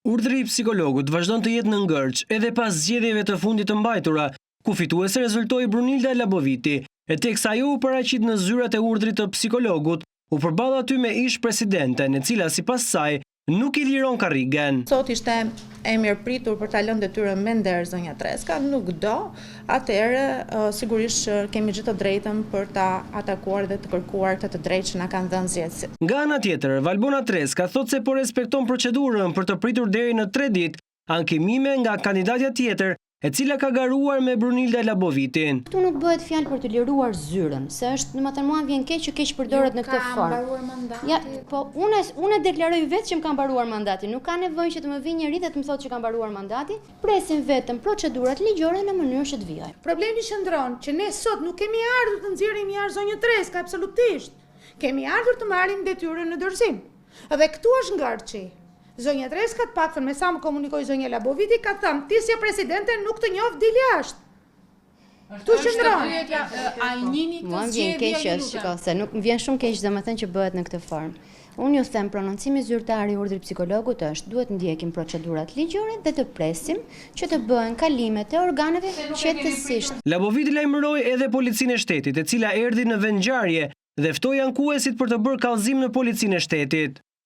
Urdhri i psikologut vazhdon të jetë në ngërç edhe pas zgjedhjeve të fundit të mbajtura, ku fituese rezultoi Brunilda Laboviti, e teksa ajo u paraqit në zyrat e urdhrit të psikologut, u përball aty me ish-presidenten, e cila sipas saj nuk i liron karrigen. Sot ishte e mirëpritur për ta lënë detyrën me nder zonja Treska, nuk do, atëherë sigurisht që kemi gjithë të drejtën për ta atakuar dhe të kërkuar këtë të drejtë që na kanë dhënë zgjedhësit. Nga ana tjetër, Valbona Treska thotë se po respekton procedurën për të pritur deri në tre ditë ankimime nga kandidatja tjetër, e cila ka garuar me Brunilda Labovitin. Këtu nuk bëhet fjalë për të liruar zyrën, se është, domethënë mua më vjen keq që keqpërdoret në këtë formë. Ju ka mbaruar mandati? Ja, po unë unë e deklaroj vetë që më ka mbaruar mandati, nuk ka nevojë që të më vijë njeri dhe të më thotë që ka mbaruar mandati, presim vetëm procedurat ligjore në mënyrë që të vijojmë. Problemi qëndron që ne sot nuk kemi ardhur të nxjerrim jashtë zonjën Treska, absolutisht. Kemi ardhur të marrim detyrën në dorëzim. Dhe këtu është ngërçi. Zonja Treska, të paktën me sa më komunikoi zonja Laboviti, ka thënë, ti s'je presidente, nuk të njoh, dil jashtë. Këtu qëndron. A i njihni këto Mua më vjen zgjedhje, keq ju që lutem? shiko, se nuk më vjen shumë keq domethënë që bëhet në këtë formë. Unë ju them prononcimi zyrtar i urdhrit psikologut është duhet ndjekim procedurat ligjore dhe të presim që të bëhen kalimet e organeve qetësisht. Laboviti lajmëroi edhe Policinë e Shtetit, e cila erdhi në vendngjarje dhe ftoi ankuesit për të bërë kallëzim në Policinë e Shtetit.